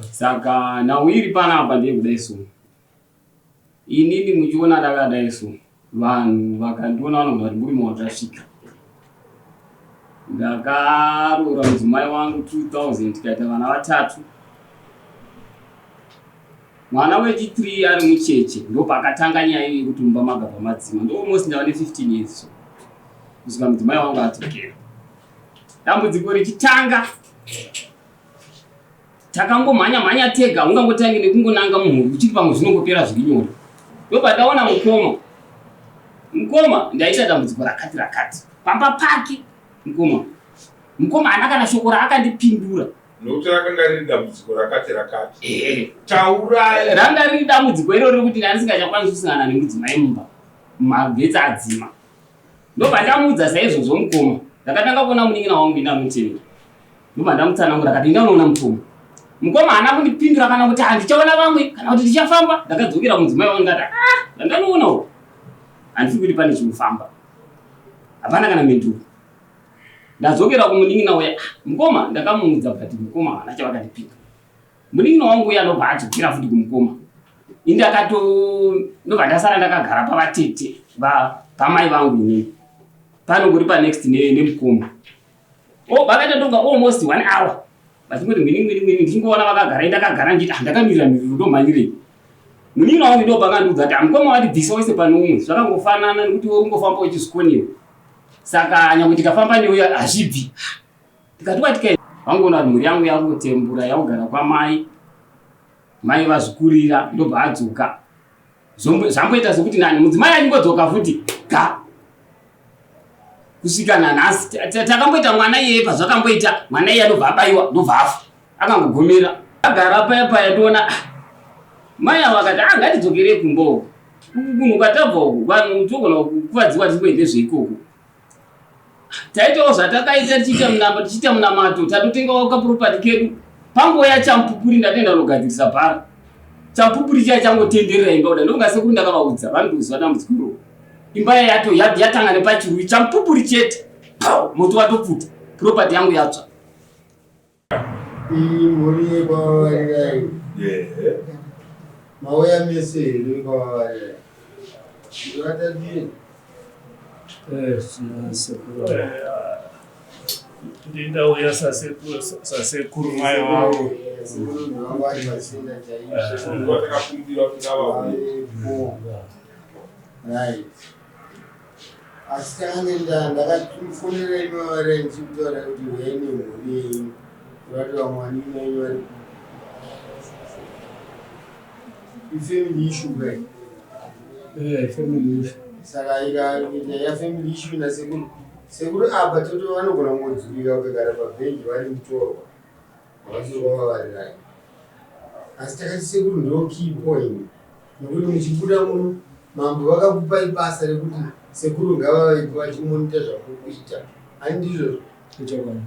Saka nhau iri panapa ndeyekudai so. Inini muchiona ndakadai so, vanhu vakandiona vanogona kuti murume watasvika. Ndakaroora mudzimai wangu 2000 tikaita vana vatatu. Mwana wechi3 ari mucheche ndopakatanga nyaya iyo yekuti mumba magabva madzima. Ndo almost ndava ne 15 years so. Kusvika mudzimai wangu adzokera. Dambudziko richitanga takangomhanya mhanya tega ungangotange nekungonanga mumhuri uchiti pamwe zvinongopera zviri nyore ndobva ndaona mukoma mukoma ndaita dambudziko rakati rakati pamba pake mukoma mukoma haana kana shoko raakandipindura Nokuti rakanga riri dambudziko rakati rakati. Taurai. Ranga riri dambudziko iroro rekuti ndandisingachakwanisi kusangana nemudzimai mumba. Magetsi adzima. Ndobva ndamuudza saizvozvo mukoma. Ndakatanga kuona munin'ina wangu inda anotevera. Ndobva ndamutsanangura kati inda unoona mukoma. Mukoma haana kundipindura kana kuti handichaona vamwe kana kuti ndichafamba. Ndakadzokera kumudzimai wangu ndikati ah ndandanoona uku. Handisi kuti pane chinofamba. Hapana kana mhinduro. Ndadzokera kumunin'ina uya ah, mukoma ndakamuudza but mukoma havana chavakandipinda. Munin'ina wangu uya anobva adzokera futi kumukoma. Ini ndakato ndobva ndasara ndakagara pavatete va pamai vangu inini. Panongori panext nemukoma. Oh, vakaita tonga almost one hour. Vachingoti ngwini ngwini ngwini ndichingoona vakagara ndakagara ndichiti ah, ndakamirira miriro ndomhanyirei. Munin'ina wangu ndobva akandiudza kuti ah, mukoma watibvisa wese pane umwe zvakangofanana nekuti iwe ungofamba uchizvikoniwa. Saka nyangwe tikafamba newe hazvibvi. Tikati watika vangoona kuti mhuri yangu yakutembura yakugara kwamai mai vazvikurira ndobva adzoka zvamboita sekuti nani mudzimai achingodzoka futi ga kusvika nanhasi takamboita mwana iyeye pazvakamboita mwana iye anobva abaiwa ndobva afa akangogomera agara paya paya toona ah, mai avo akati ah ngatidzokerei kumba uku kunhu kwatabva uku vanhu togona kukuvadzikwa tisingoende zveikoko taitawo zvatakaita tichiita munamato tichiita munamato tatotengawo kaproperty kedu pangouya chamupupuri ndatoenda kunogadzirisa bhara chamupupuri chiya changotenderera imba kuda ndokunga sekuru ndakavaudza vanotoziva dambudziko iroro imba yato yatanga nepachirui chamupupuri chete moto watopfuta property yangu yatsva Iyi mhuri yekwaVavarirai. Mauya mese here vekwaVavarirai? Ndivatatie. Ndindauya sasekuru sasekuru mai vavo. Sekuru vangu vari pasinda chaizvo. Ndovatakakumbira kuti ngavauye. Right. Asi takange ndakatofonera imi vavarirai ndichikutaura kuti huyai nemhuri yenyu kurati vamwe vanin'ina venyu vari ifamily issue kai eh, family issue saka ikaita yafamily issue nasekuru sekuru apa toto vanogona kungodzurika vakagara pabhenji vari mutorwa Havasiri kwavavarirai. Asi takati sekuru ndo key point nekuti muchibuda muno mambo vakakupai basa rekuti sekuru ngavavaipo vachimonita zvamuri kuita. Ani ndizvozvo? Ichokwadi.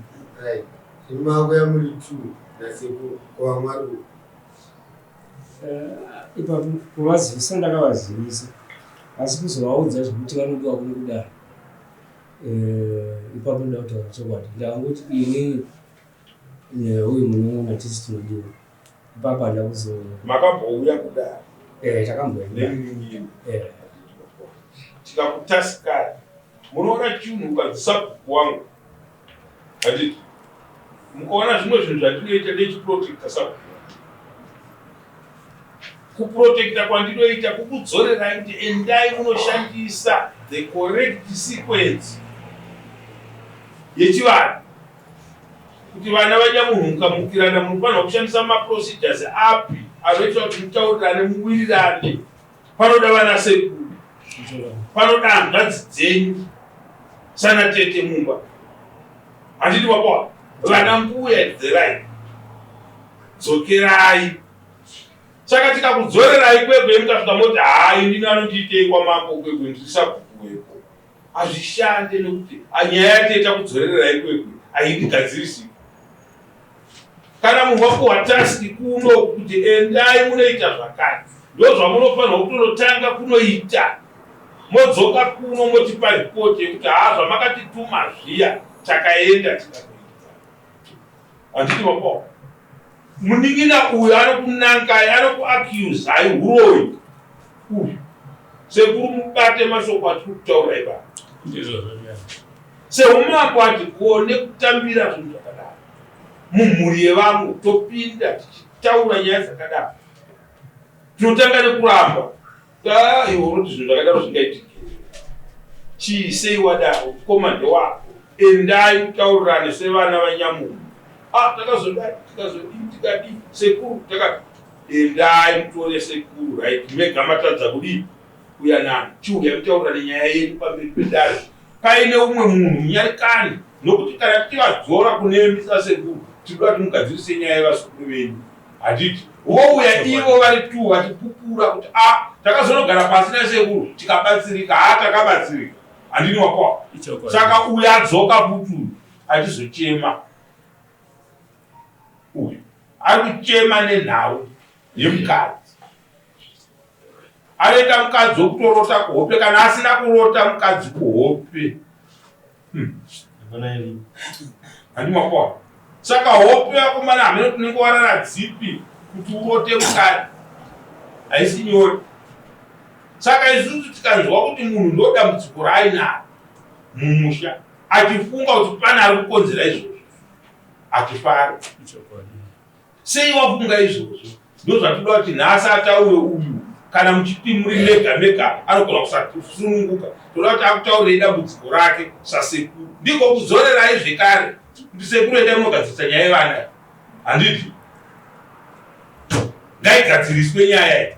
Right. Zvino makuya muri two nasekuru ko vamwe vari kupi? Eh, ipapo kuvazivisa ndakavazivisa asi kuzovaudza zvekuti vanodiwa kuno kudaro eh, ipapo ndoda kutaura chokwadi ndakangoti inini neuyu munun'una tisi tinodiwa ipapo handa kuzo makambouya kudare eh takambouya nemunin'ina eh tikakutasikai munoona chinhu ukanzi sabhuku wangu handiti mukaona zvimwe zvinhu zvandinoita ndechiprotecta sabhuku kuprotecta kwandinoita kukudzorerai kuti endai munoshandisa the correct sequence yechivanhu Kuti vana vanyamunhu mukamukirana munofanirwa kushandisa maprocedures api anoita kuti mutaurirane muwirirane. Panoda vana sekuru, panoda hanzvadzi dzenyu sana tete mumba, handiti baba vana mbuya and the like. Dzokerai. Saka tikakudzorerai kwegwe mukasvika moti haa inini anondiitei kwamambo kwegwe ndiri sabhuku weko. Hazvishande nekuti nyaya yateta kudzorerera ikwekwe haindigadzirisiki. Kana munhu wapuhwa task kuno kuti endai munoita zvakati, ndozvamunofanirwa kutonotanga kunoita, modzoka kuno motipa report yekuti haa zvamakatituma zviya takaenda tikanoita. Handiti mapawa? Munin'ina uyu anokunangai, anokuaccusai huroyi uyu. Sekuru mubate mashoko atiri kutaura ipapa. Seumambo hatigone kutambira zvinhu zvakadaro mumhuri yevamwe, topinda tichitaura nyaya dzakadaro. Tinotanga nekuramba iwe unoti zvinhu zvakadaro zvingaitike chii, sei wadaro, mukoma ndewako, endai mutaurirane sevana vanyamunhu. Ah, takazodai tikazodii tikadii sekuru taka endai mutore sekuru right, mega matadza kudii kuyanana, chiuya mutaurirane nyaya yenyu pamberi pedare paine umwe munhu munyarikani, nokuti kana tichivadzora kunemi sasekuru tinoda kuti mugadzirise nyaya yevazukuru venyu. Handiti vouya ivo vari two vachipupura kuti a ah, takazonogara pasi nasekuru tikabatsirika, haa takabatsirika. Handini wakowa. Saka uyu adzoka futi uyu achizochema uyu ari kuchema nenhau yemukadzi anoita mukadzi wekutorota kuhope kana asina kurota mukadzi kuhope. Handi makona. Saka hope vakomana hameno tinenge warara dzipi kuti urote mukadzi haisi nyore. Saka isusu tikanzwa kuti munhu ndo dambudziko raainaro mumusha achifunga kuti pane ari kukonzera izvozvo hatifari. Sei wafunga izvozvo? Ndozvatinoda kuti nhasi ataure uyu. Kana muchiti muri mega mega anogona kusasununguka. Toda kuti akutaurirei dambudziko rake sasekuru. Ndiko kudzorerai zvekare kuti sekuru endai munogadzirisa nyaya yevana. Handiti? Ngaigadziriswe nyaya iyi.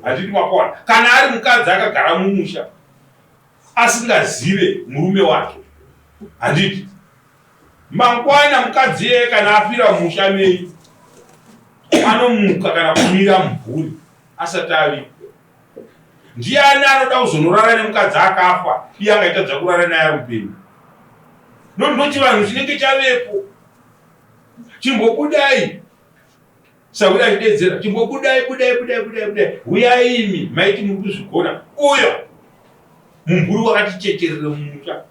Handiti makona? Kana ari mukadzi akagara mumusha asingazive murume wake. Handiti? Mangwana mukadzi iyeye kana afira mumusha menyu anomuka kana kumira mumvuri asati avigwa. Ndiani anoda kuzonorara nemukadzi akafa iye angaitadza kurara naye ari mupenyu? Ndochivanhu chinenge chavepo. Chimbobudai sahwira achidedzera, chimbobudai budai budai budai budai, huyai imi maiti muri kuzvigona. Uyo mumvuri wakatichecherere mumusha.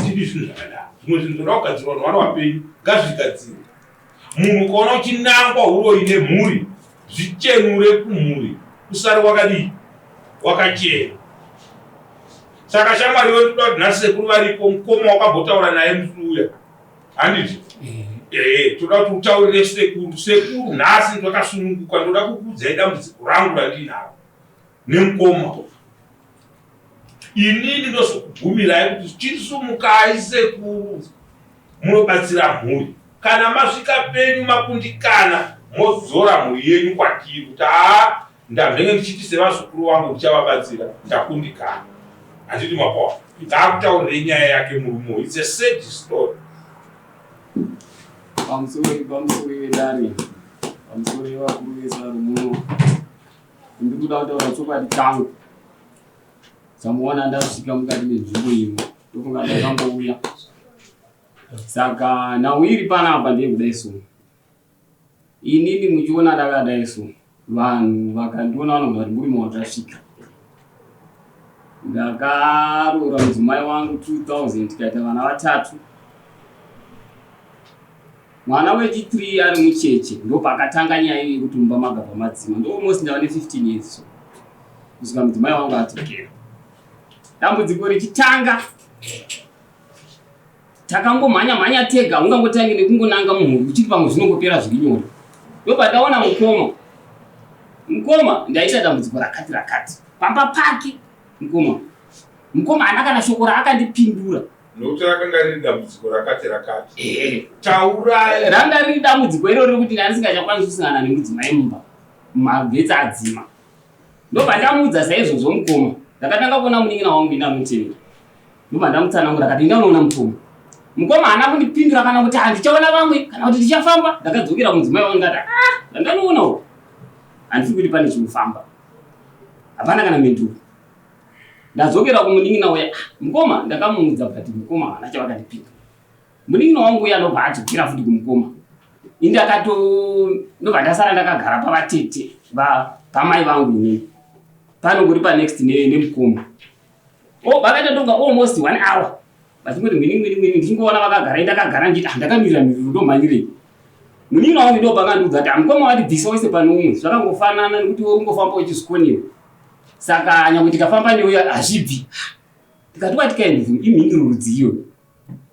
Tidi zvinhu zvakadaro. Zvimwe zvinhu zvinoda kugadzirwa vanhu vari vapenyu ngazvigadzirwe. Munhu ukaona uchinangwa huroyi nemhuri, zvichenure kumhuri usare wakadii wakachena. Saka shamwari iwe toda kuti nhasi sekuru varipo, mukoma wakambotaura naye musi uya handiti? Eh, toda kuti utaurire sekuru, sekuru nhasi ndakasununguka, ndoda kukuudzai dambudziko rangu randinaro nemukoma. Inini ndozokubvumirai kuti chisumukai sekuru munobatsira mhuri. Kana masvika penyu makundikana modzora mhuri yenyu kwatiri kuti haa ndamhenge ndichiti sevazukuru vangu ndichavabatsira ndakundikana. Handiti mapoa ngaakutaurirei nyaya yake murume uyu. It's a sad story. Pamusoro pamusoro vedare, pamusoro vakuru vese vari muno, ndiri kuda kutaura chokwadi changu. Chamuona ndasvika mukati menzvimbo ino ndofunga ndakambouya. Saka nhau iri panapa ndeyekudai so. Inini muchiona ndakadai so, vanhu vakandiona vanogona kuti murume watasvika. Ndakaroora mudzimai wangu 2000 tikaita vana vatatu. Mwana wechi3 ari mucheche ndopakatanga nyaya yekuti mumba magabva madzima. Ndo almost ndava ne 15 years so. Kusvika mudzimai wangu adzokera. Dambudziko richitanga takangomhanya mhanya tega, ungangotange nekungonanga mumhuri uchiti pamwe zvinongopera zviri nyore. Ndopataona mukoma. Mukoma ndaita dambudziko rakati rakati. Pamba pake mukoma. Mukoma haana kana shoko raakandipindura. Nokuti rakanga riri dambudziko rakati rakati. Eh. Taurai. Ranga riri dambudziko iroro rekuti ndandisingachakwanisi kusangana nemudzimai mumba. Magetsi adzima. Ndobva ndamuudza saizvozvo mukoma. Ndakatanga kuona munin'ina wangu ini anotevera. Ndobva ndamutsanangura akati enda unoona mukoma. Mukoma haana kundipindura kana kuti handichaona vamwe kana kuti ndichafamba. Ndakadzokera kumudzimai wangu ndikati ah ndandanoona uku. Handisi kuti pane chinofamba. Hapana kana mhinduro. Ndadzokera kumunin'ina uya, ah, mukoma ndakamuudza but mukoma havana chavakandipinda. Munin'ina wangu uya ndobva adzokera futi kumukoma. Ini ndakato ndobva ndasara ndakagara pavatete va pamai vangu inini. Panongori pa next nemukoma. Oh, vakaita tonga almost one hour. Vachingoti mwini mwini mwini ndichingoona vakagara ndakagara nditi ah, ndakamirira miriro ndomhanyirei. Munin'ina wangu ndo pakandiudza kuti amukoma wati bvisa wese pane umwe zvakangofanana nekuti iwe ungofamba uchizvikoniwa saka nyangwe tikafamba newe hazvibvi. Ndikati what kind of imhinduro rudzi iyoyo?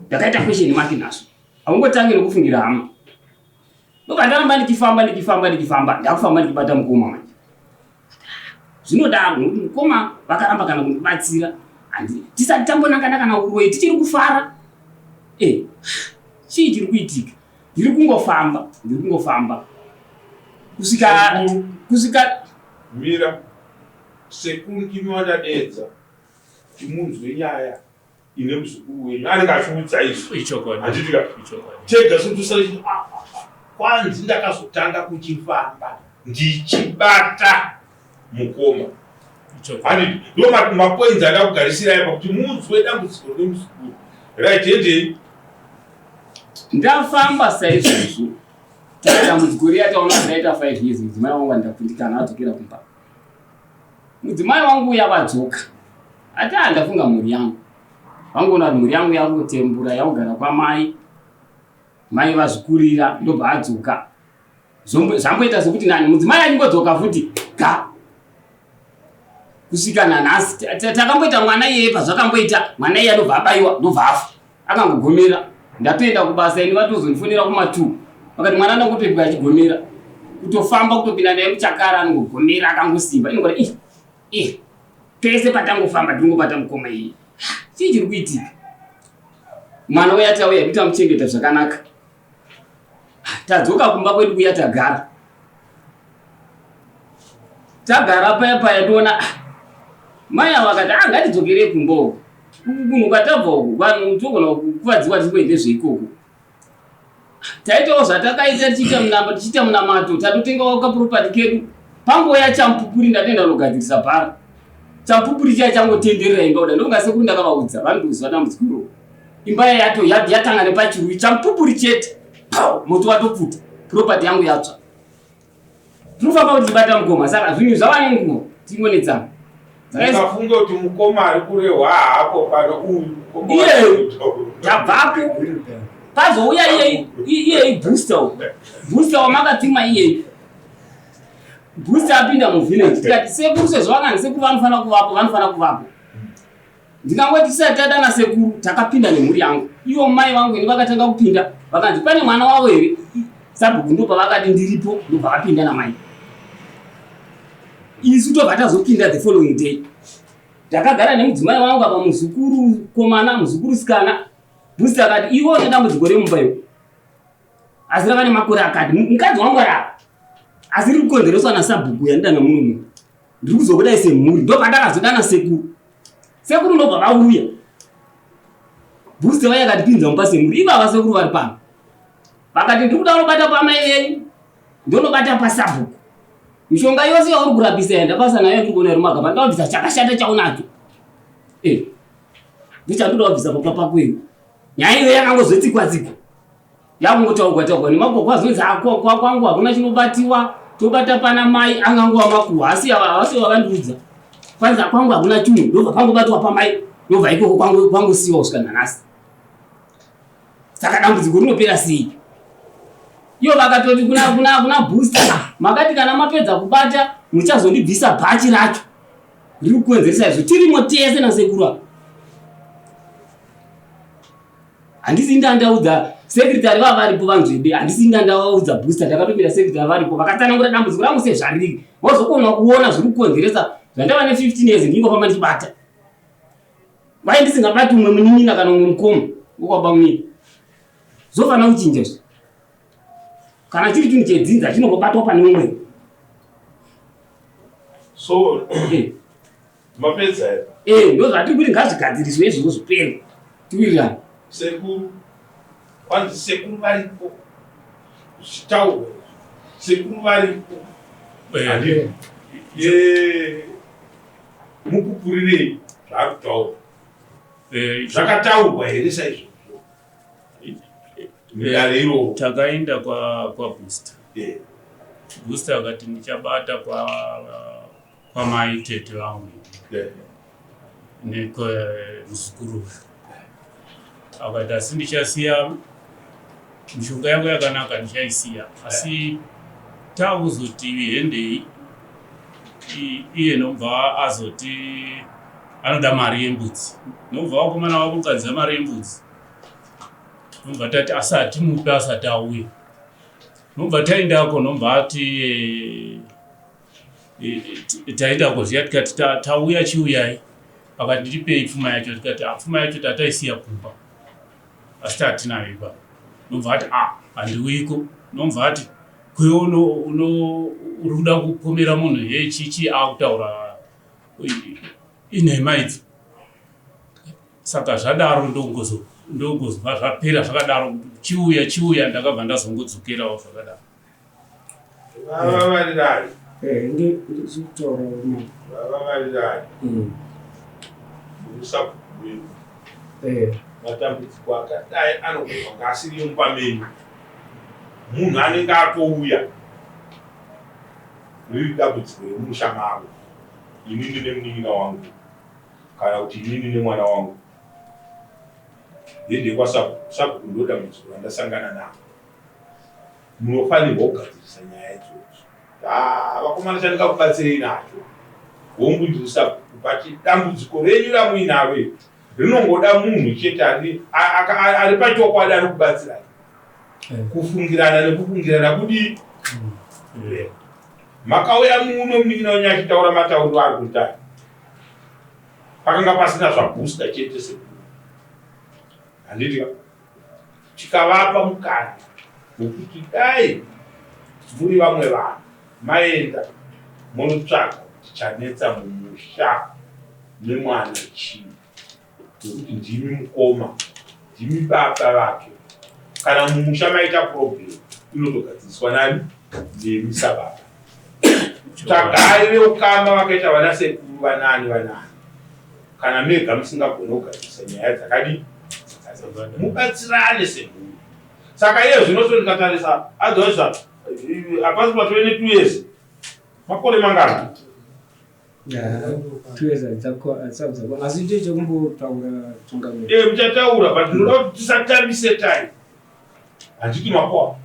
Ndakaita question mark nazvo. Haungotangi nekufungira hama. Ndobva ndaramba ndichifamba ndichifamba ndichifamba ndakufamba ndichibata mukoma manje. Zvinodaro nekuti mukoma vakaramba kana kundibatsira. Tisati tambonangana kana uroyi tichiri kufara. Eh, chii chiri kuitika? Ndiri kungofamba, ndiri kungofamba. Kusvika kusvika mira sekuru ndimi wandadeedza kuti munzwe nyaya ine muzukuru wenyu anenge achiudza izvi Ichokwadi. handiti ka Ichokwadi. tega setusara ah, ah, ah. kwanzi ndakazotanga kuchifamba ndichibata mukoma Ichokwadi. handiti ndo mapoints andakugarisirai pakuti munzwe dambudziko rine muzukuru right hendei Ndafamba saizvozvo. Dambudziko riya taona ndaita 5 years mudzimai wangu andakundikana adzokera kumba. Mudzimai wangu uya vadzoka. Ati ah ndafunga mhuri yangu. Vangoona kuti mhuri yangu yakutembura yakugara kwamai. Mai vazvikurira ndobva adzoka. Zvamboita sekuti nani mudzimai achingodzoka futi ga. Kusvika nanhasi takamboita mwana iyeye pazvakamboita mwana iye anobva abaiwa ndobva afa. Akangogomera. Ndatoenda kubasa ini vatozondifonera kuma 2. Vakati mwana anongopepwa achigomera. Kutofamba kutopinda naye muchakara anongogomera akangosimba. Inongoti ih ih pese patangofamba tingobata mukoma iyi. Chii chiri kuitika? Mwana uya tauya kuti amuchengeta zvakanaka. Tadzoka kumba kwedu kuya tagara. Tagara paya paya toona mai ava vakati ah ngatidzokerei kumba uku. Kunhu kwatabva uku vanhu togona kukuvadzikwa tisingoende zveikoko. Taitawo zvatakaita tichiita munamato tichiita munamato tatotengawo kaproperty kedu. Pangouya chamupupuri ndatoenda kunogadzirisa bhara. Chamupupuri chiya changotenderera imba kuda ndokunga sekuru ndakavaudza vanondiziva dambudziko iroro. Imba yato yatanga nepachiruyi chamupupuri chete. Moto watopfuta property yangu yatsva. Tinofamba kuti tibata mukoma saka zvinhu zvava nenguva tingonetsana. Musafunge kuti mukoma ari kurehwa haapo pano uyu. Iye tabvapo pazouya iye iye booster booster wamakatuma iye booster apinda muvillage tikati sekuru sezvo vakanzi sekuru vanofanira kuvapo vanofanira kuvapo. Ndikangoti tisati tadana sekuru takapinda nemhuri yangu. Ivo mai vangu ini vakatanga kupinda vakanzi pane mwana wavo here? Sabhuku ndopavakati ndiripo ndobva vapinda namai. Isu tobva tazopinda the following day. Ndakagara nemudzimai wangu apa muzukuru komana muzukuru sikana. Booster akati iwe une dambudziko remumba iwe. Asi rava nemakore akati mukadzi wangu ari apa. Asi riri kukonzereswa nasabhuku yandidana muno muno. Ndiri kuzokudai semhuri ndopandakazodana sekuru. Sekuru ndobva vauya. Booster vaya akatipinza mumba semhuri ivava sekuru vari pano. Vakati ndiri kuda unobata pamai venyu ndonobata pasabhuku. Mishonga yose yauri kurapisa yanda basa nayo ndiri kuona iri mumagaba ndabvisa chakashata chaunacho. Eh. Ndichandoda kubvisa papa pako iwe. Nyaya iyo yakangozotsikwa tsikwa. Yakungotaurwa taurwa nemagogo azonzi kwangu hakuna chinobatiwa tobata pana mai angangova makuhwa asi ava havasi vakandiudza. Kwanzi kwangu hakuna chinhu ndobva pangobatwa pamai ndobva ikoko kwangu kwangusiwa kusvika nanhasi. Saka dambudziko rinopera sei? Iyo vakatoti kuna kuna kuna booster makati kana mapedza kubata muchazondibvisa bhachi racho riri kukonzeresa izvo tirimo tese nasekuru ava. Handisi ndandaudza secretary vava varipo vanzvede handisi ndandaudza booster ndakatomira secretary varipo vakatsanangura dambudziko rangu sezvariri vozokona kuona zviri kukonzeresa zvandava ne 15 years ndingofamba ndichibata wai ndisingabati umwe munin'ina kana umwe mukoma wokwaba munini zvofanira kuchinja izvi kana chiri chinhu chedzinza chinongobatwa pane umwe so mapedza here eh ndo zvatiri kuti ngazvigadziriswe izvozvo zvipere tiwirirane sekuru kwanzi sekuru varipo zvichitaurwa sekuru varipo mupupurirei zvaari kutaura zvakataurwa here saizvozvo mudare iroro Takaenda kwa booster. Booster akati ndichabata kwa kwamai tete vangu nekwemuzukuru akati asi ndichasiya Mishonga yako yakanaka ndichaisiya asi takuzoti hendei iye nobva azoti anoda mari yembudzi nobva vakomana vakukadza mari yembudzi nobva tati asi hatimupe asati auya nobva taendako nobva ati eh, eh, taendako zviya tikati tauya chiuyai akati nditipei pfuma yacho tikati ah, pfuma yacho tataisiya kumba asi tatinayo ipapo nobva ati ah handiuyiko nobva ati kwewe uno uri kuda kupomera munhu he chichi akutaura inhema idzo saka zvadaro ndongozobva zvapera zvakadaro chiuya chiuya ndakabva ndazongodzokerawo zvakadaro Vavavarirai. Eh, ndichitaura Vavavarirai. Mm. Musabhuku wedu. Eh. Matambudziko akadai anogona kunge asiri emumba menyu. Munhu anenge atouya riri dambudziko remumusha mavo. Inini nemunin'ina wangu kana kuti inini nemwana wangu. Hende kwasabhuku, sabhuku ndo dambudziko randasangana naro. Munofanirwa kugadzirisa nyaya idzodzo. Ah, vakomana chandingakubatsirei nacho hongu ndiri sabhuku but dambudziko renyu ramuinaro iri rinongoda munhu chete ari pachokwadi ari kubatsirai eh. kufungirana nekufungirana kudii mm. eh. makauya muno munin'ina wenyu achitaura matauriro ari kuita pakanga pasina zvabooster chete sekuru handiti ka tikavapa mukana wekuti dai muri vamwe vanhu maenda monotsvaga kuti chanetsa mumusha memwana chii nekuti ndimi mukoma ndimi baba vake kana mumusha maita problem inotogadziriswa nani nemi sababa tsvagai veukama vakaita vana sekuru vanani vanani kana mega musingagone kugadzirisa nyaya dzakadii mubatsirane semhuri saka iye zvino so ndikatarisa otherwise hapasi patove ne two years makore mangani asi ndicho chekumbotaura tungamiri eh, muchataura but ndinoda kuti tisatambise time handiti makoa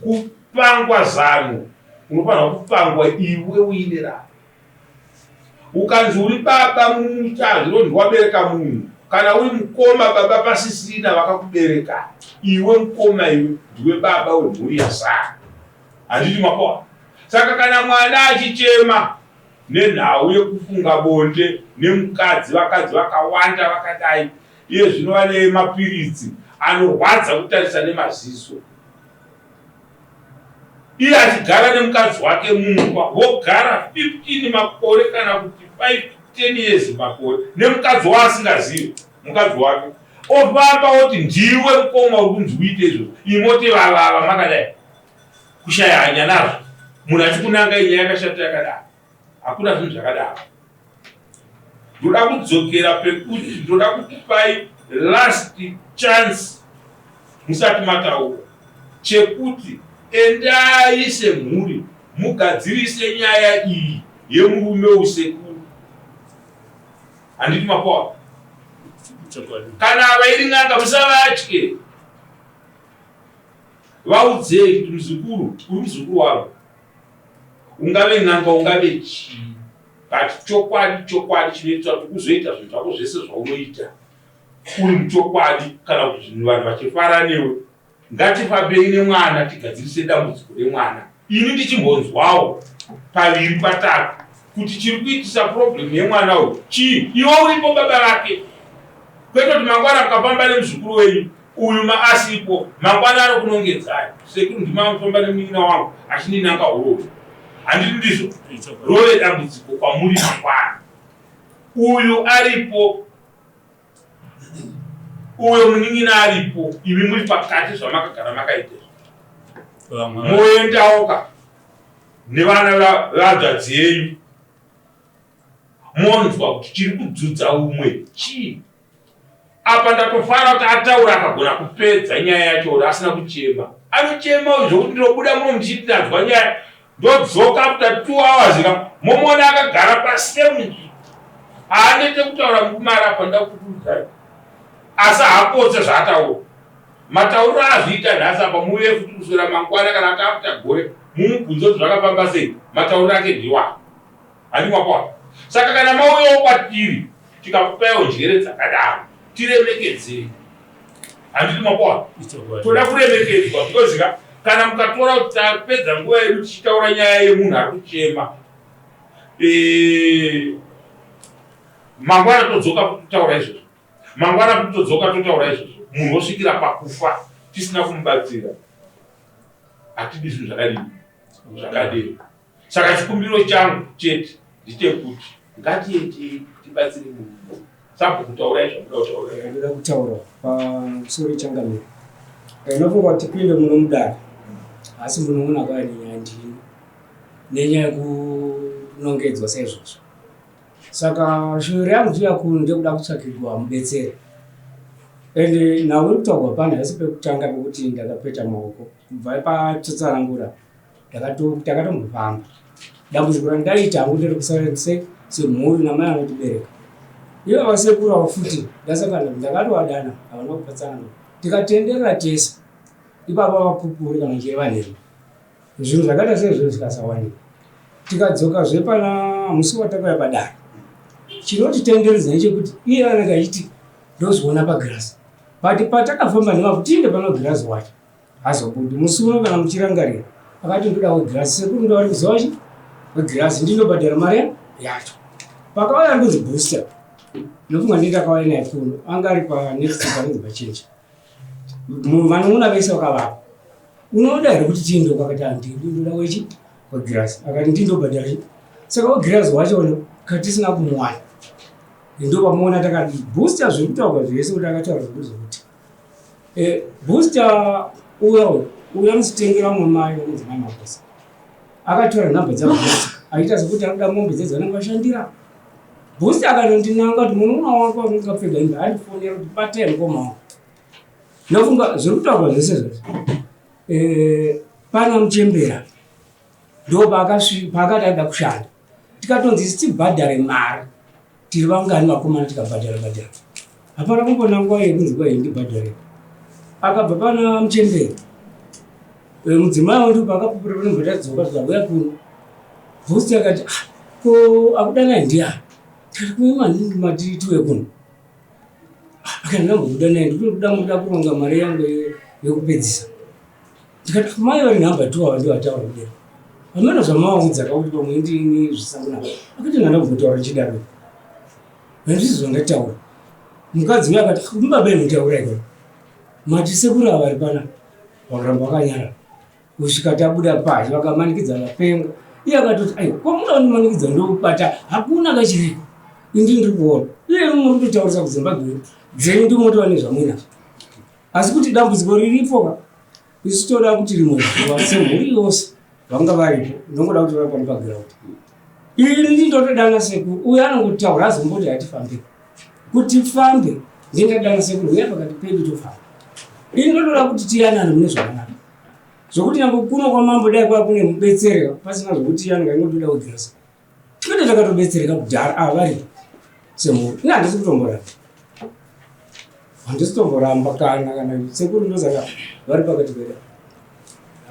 Kupangwa zano unofanirwa kupangwa iwe uine rako. Ukanzi uri baba mumusha hazvironzi wabereka munhu. Kana uri mukoma baba pasisina vakakubereka iwe mukoma iwe ndiwe baba wemhuri yasara. Handiti makoa? Saka kana mwana achichema nenhau yekufunga bonde nemukadzi vakadzi vakawanda vakadai Iye zvino vane mapiritsi anorwadza kutarisa nemaziso. Iye achigara nemukadzi wake mumba vogara 15 makore kana kuti 5 10 years makore nemukadzi waasingazivi mukadzi wake ofamba oti ndiwe mukoma uri kunzi uite izvozvo imoti vavava makadai kushaya hanya nazvo munhu achikunanga inyaya yakashata yakadaro Hakuna zvinhu zvakadaro. Ndoda kudzokera pekuti ndoda kukupai last chance musati mataura chekuti endai semhuri mugadzirise nyaya iyi yemurume usekuru. Handiti mapoa? Kana ava iri n'anga musavatye. Vaudzei kuti muzukuru uri muzukuru wavo. Ungave n'anga ungave chii but chokwadi chokwadi chinoita kuti uzoita zvinhu zvako zvese zvaunoita uri muchokwadi kana kuti zvinhu vanhu vachifara newe ngatifambei nemwana tigadzirise dambudziko remwana ini ndichimbonzwawo paviri patatu kuti chiri kuitisa problem yemwana uyu chii iwe uripo baba vake kwete kuti mangwana mukafamba nemuzukuru wenyu Uyu ma asipo mangwana anokunongedzai sekuru ndimamufamba nemunin'ina wangu achindinanga huroyi handiti ndizvo rove dambudziko kwamuri mangwana uyu aripo uyo munin'ina aripo imi muri pakati zvamakagara makaita moendawoka nevana vadzvadzi yenyu monzwa kuti chiri kudzudza umwe chii Apa ndatofara kuti ataura akagona kupedza nyaya yacho uri asina kuchema. Anochema uyu zvokuti ndinobuda muno ndichiti ndanzwa nyaya ndodzoka after two hours ka momuona akagara pasame nzvimbo. Haanete kutaura mukumara apa ndakukuudzai. Asi haapotse zvaataura. Matauriro azviita nhasi apa muuye futi kuswera mangwana kana takuta gore mumubvunze kuti zvakafamba sei. Matauriro ake ndiwayo. Handi mapaona. Saka kana mauyawo kwatiri tikakupaiwo njere dzakadaro tiremekedzei. Handiti mapaona. Toda kuremekedzwa because ka kana mukatora kuti tapedza nguva yedu tichitaura nyaya yemunhu ari kuchema eh, mangwana todzoka kutaura izvozvo mangwana kutodzoka totaura izvozvo munhu osvikira pakufa tisina kumubatsira hatidi zvinhu zvakadini zvakadini saka chikumbiro changu chete ndechekuti ngatiendei tibatsire munhu sabhuku taurai zvamuda kutaura ndoda kutaura pamusoro changamire ndinofunga kuti tipinde muno mudare asi munun'una akauya nenyaya ndini nenyaya yekunongedzwa saizvozvo Saka shuviro yangu chiya kuno ndekuda kutsvakirwa mubetseri and nhau iri kutaurwa pano haisi pekutanga pekuti ndakapeta maoko kubva patotsanangura takatombofamba dambudziko randaita hangu nderekusara semhuri namai anotibereka ivo vasekuru avo futi ndasangana ndakatovadana havana kupatsanangura tikatenderera tese ipapa vapupuri kana chireva nhema Zvinhu zvakaita seizvozvo zvikasawanikwa, tikadzokazve pana musi watakauya padare, chinotitenderedza ndechekuti iye anenge achiti ndozviona pagirazi, but patakafamba nemavhu tiinde pana girazi wacho hazobudi. Musi uno kana muchirangarira akati ndoda wegirazi, sekuru ndovari kuziva chi wegirazi, ndinobhadhara mari yacho. Pakauya ari kunzi booster, ndofunga ndiye ndakauya naye kuno, anga ari panext panonzi pachenji vanon'una vese vakavapo unoda here kuti tiende kwakati handidi ndoda wechi wegirazi akati ndindobhadhara chi saka wegirazi wacho ona katisina kumuwana ndopamuona takati booster zviri kutaurwa zvese kuti akataura zvekuti zvekuti eh, booster uya uyu uya anositengera umwe mai vanonzi mai makosa akatora nhamba dzabooster achiita sekuti anoda mombe dzedzi vanenge vashandira Booster akatondinanga kuti munun'una wako anenge akapfeka hembe andifonera kuti batai mukoma wangu. Ndofunga zviri kutaurwa zvese zvese. Eh, pana muchembera ndo paakati ada kushanda tikatonzi isi tibhadhare mari tiri vangani vakomana tikabhadhara bhadhara hapana kumbona nguva yekunzi kwai ndibhadhare akabva pana muchembera eh, mudzimai wangu paakapupura panobva tadzoka tikauya kuno Booster akati ah, ko akudanai ndiani? Tikati kume maningi mati tiwe kuno. Ah, akati ndambokudanai ndikuda muda kuronga mari yangu yekupedzisa. Ndikati ah, mai vari nhamba two ava ndivo vataura kudero. Hameno zvamawaudza kakuti pamwe ndini zvisangana. Akati ndandambotaura ndichidaro. Handizvo zvandataura. Mukadzi uya akati ah, baba inotaura ikoko. Mati sekuru ava vari pana vakaramba vakanyarara. kusvika tabuda pazhe vakamanikidza vapenga iye akatoti aiwa kwamuda kundimanikidza ndokubata hakuna kachiriko indi ndiri kuona iye muri kutotaurisa kuzimbabwe dzenyu ndimotova nezvamuinazvo asi kuti dambudziko riripo ka isu toda kuti rimwe zuva semhuri yose vanga varipo ndongoda kuti vari pano pagiraundi ini ndotodana sekuru uyo anongotaura azomboti hatifambe kuti fambe ndingadana sekuru uya pakati pedu tofamba ini ndotoda kuti tiyanane mune zvakanaka zvokuti nyange kuno kwamambo dai kwaa kune mubetsereka pasina zvokuti yange aingotoda kugirasa tinenge takatobetsereka kudhara ava varipo semhuri ini handisi kutomboramba handisi kutomboramba kana kana sekuru ndosaka vari pakati pedu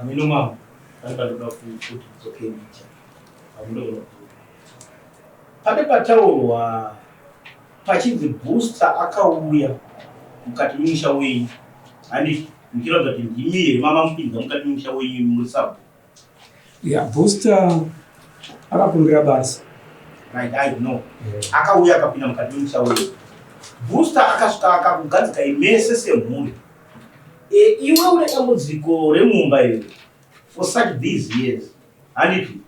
Ameno mambo vari pandoda kuti kudzoke mija amunoona pane pataurwa pachinzi booster akauya mukati memusha wenyu handiti muchiratidza kuti ndimi here mamamupinza mukati memusha wenyu muri sabhuku ya booster akakumbira basa right i know akauya akapinda mukati memusha wenyu booster akasvika akakugadzikai mese semhuri e, iwe une dambudziko remumba iri for such these years handiti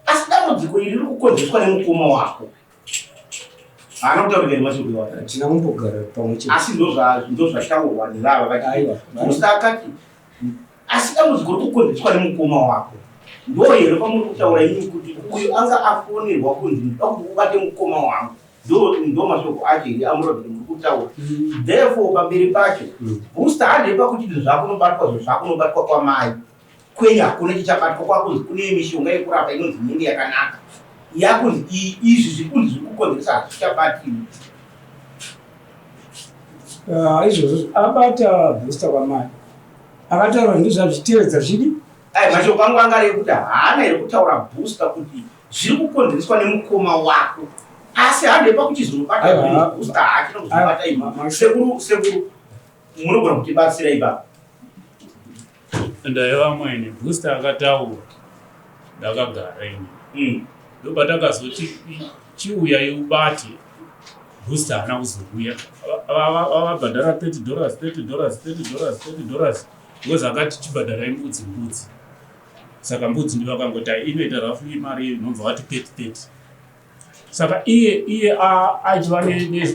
asi dambudziko iri riri kukonzeswa nemukoma wako haana kutaurika nemashoko iwayo hatina kumbogara pamwe chete asi ndozvataurwa nevava vachiti akati asi dambudziko riri kukonzeswa nemukoma wako ndo here pamuri kutaura imi kuti uyu anga afonerwa kunzi ndoda kuti ubate mukoma wangu ndo mashoko acho here amuratidza muri kutaura mm. therefore pamberi pacho mm. booster handei pakuti zvakunobatwa zvinhu zvakunobatwa kwamai Kwenyu hakuna chichabatwa kwakunzi kune mishonga yekurapa inonzi inenge yakanaka yakunzi izvi zviri kunzi zviri kukonzeresa hazvichabatiwi. Ah, izvozvo abata booster kwamai akataura ndizvazvitevedza zvidi Ai, mashoko angu anga ari ekuti haana here kutaura booster kuti zviri kukonzereswa nemukoma wako asi hande pakuchizonobata Aiwa. zvinhu booster haachina kuzobata Aiwa, imi sekuru sekuru munogona kutibatsira ipapo Ndaiva mwene booster akataura ndakagara ini. Ndopatakazoti chiuyai ubate booster haana kuzouya. Vavabhadhara $30 $30 $30 $30 because akati chibhadharai mbudzi mbudzi. Saka mbudzi ndivakangoti inoita roughly mari inobva vati 30 30. Saka iye iye aichiva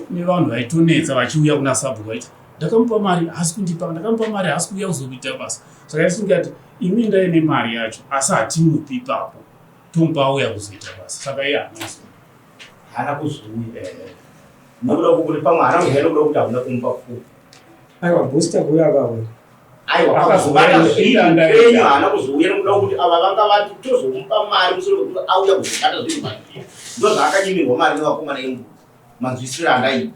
nevanhu vaitonetsa vachiuya kuna sabhuku vaiti ndakamupa mari haasi kundipa ndakamupa mari haasi kuuya kuzokuita basa. Saka isu ndikati imi ndai nemari yacho asi hatimupi ipapo tomupa auya kuzoita basa. Saka iye haana kuzouya. Haana kuzouya. Nokuda kwekuti pamwe haana kuzouya nokuda kwekuti hamuna kumupa pfuko. Aiwa booster kuuya akauya. Aiwa Akazouya akazobata zvinhu enda kwenyu enda. haana kuzouya nokuda kwekuti ava vanga vati tozomupa mari mushure mekuti auya kuzobata zvinhu pazviri. Ndozvaakanyimirwa mari nevakomana embudzi. Manzwisiro andaiita.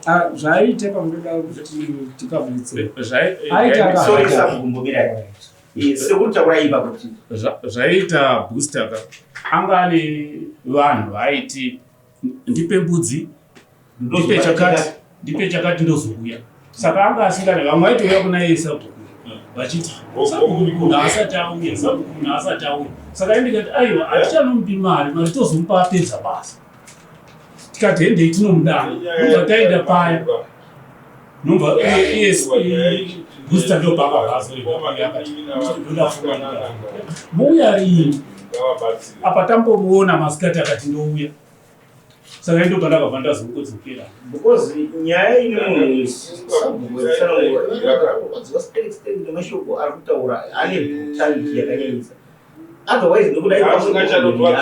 Ah, zvaiita pamunoda kuti tikabvutse. Aita Sorry sabhuku mbomirai. Sekuru taurai ipa kuti Zvaita booster ka anga ane vanhu vaiti ndipe mbudzi ndipe chakati ndipe chakati ndozouya. Saka anga asingane vamwe vaitouya kuna iye sabhuku vachiti sabhuku munhu asati auya sabhuku munhu asati auya. Saka iye ndikati aiwa hatichanomupi mari mari tozomupa apedza basa. Tikati hendei tinomudana ndobva taenda paya nobva iye booster ndopakabva azoenda akati ndoda pfuma mouya riini apa tambomuona masikati akati ndouya. Saka indobva ndakabva ndazongodzokera because nyaya ine munhu sabhuku wetsanangura straight nemashoko ari kutaura ane brutality yakanyanyisa otherwise nekuda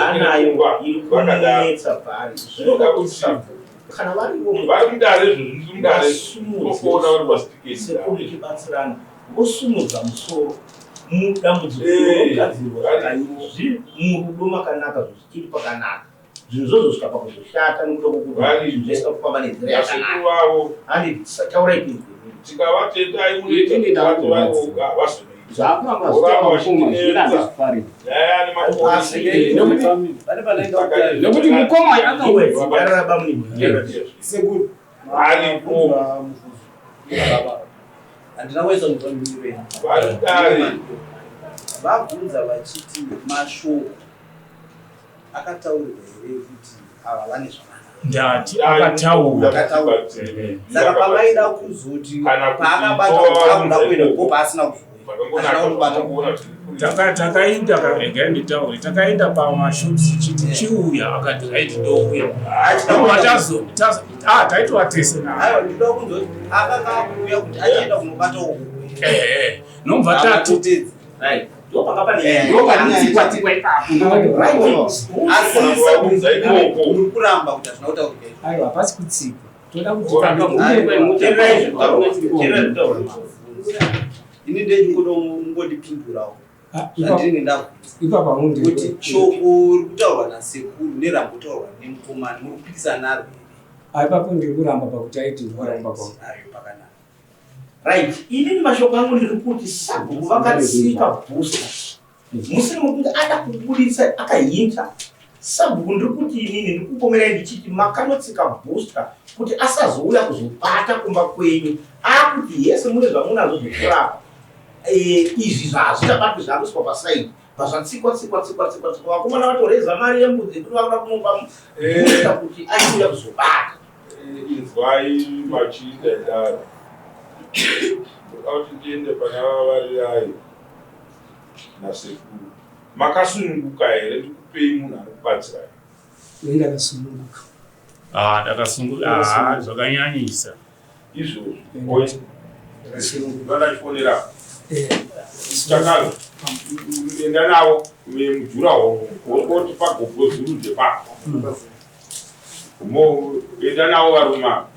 anayo iri kunetsa paari zvinoda kuti sabhuku kana varivo Vari mudare izvozvi, ndiri mudare tokuona vari pasitiketi. Sekuru tichibatsirana vosumudza musoro mudambudziko Eh, rinogadzirwa zviri murudo makanaka zvichiri pakanaka zvinhu zvozosvika pakuzoshata nekuda kwokuti zvinhu zvaisina kufamba nenzira Vasekuru yakanaka vavo handi taurai pinzwe tikavatendai munoita kuti vati vari voga havazonoita. Zvakuramba zvichitaura mukoma zviri handizvifariri. Nyaya nemakosi. Nekuti mukoma uyu akauya. Sekuru. Aripo. Handina kuisa kunzwa mhinduro yenyu. Vari dare. Vabvunza vachiti mashoko akataurirwa here kuti ava vane zvakanaka. Ndati akataura. Akataura. Saka pavaida kuzoti Kana kuti paakabata tova akuda kuenda ko paasina kuzouya. Asina kubata. Takaenda regai nditaure takaenda pamashops chiti chiuya akati right ndouya. Ndobva taitova tese naye. Aiwa ndinoda kunzwa kuti akanga akuuya kuti achienda kunobata uko. Ehe nobva tati Right. Ndopanga pane Ndopanotsikwa-tsikwa ipapo. Asi sabhuku muri kuramba kuti hazvina kutaurika izvo. Aiwa hapasi kutsikwa. Toda kuti Ini ndechingoda kungondipindurawo zvandinenge ndabvunza. Ipapa mundi. Kuti shoko riri kutaurwa nasekuru nerambotaurwa nemukomana muri kupikisana naro here? Ah, ipapo ndiri kuramba pakuti aiti ndikuramba kwangu. Ayo pakanaka. Right. Inini mashoko angu ndiri kuti sabhuku vakatsika booster. Musiri mokunge ada kubudisa akahinta. Sabhuku ndiri kuti inini ndiri kupomerai ndichiti makanotsika booster kuti asazouya kuzobata kumba kwenyu. Akuti yese mune zvamunazvo zvekurapa. Izvi zvazvichabatwi zvakuiswa pasaidi. Pazvatsikwa tsikwa tsikwa tsikwa tsikwa vakomana vatoreza mari yembudzi yekuti vakuda kunopa booster kuti achiuya kuzobata. Inzwai machiita idaro. Ndoda kuti ndiende pana vavarirai nasekuru. Makasununguka here ndikupei munhu anokubatsirai? Ini ndakasununguka. Ah, ndakasununguka. Ah, zvakanyanyisa. Izvozvo. Oi. Ndoda Chakazvo. Enda navo mujuraho woti pagogo zurudze pako. Enda navo varume ava.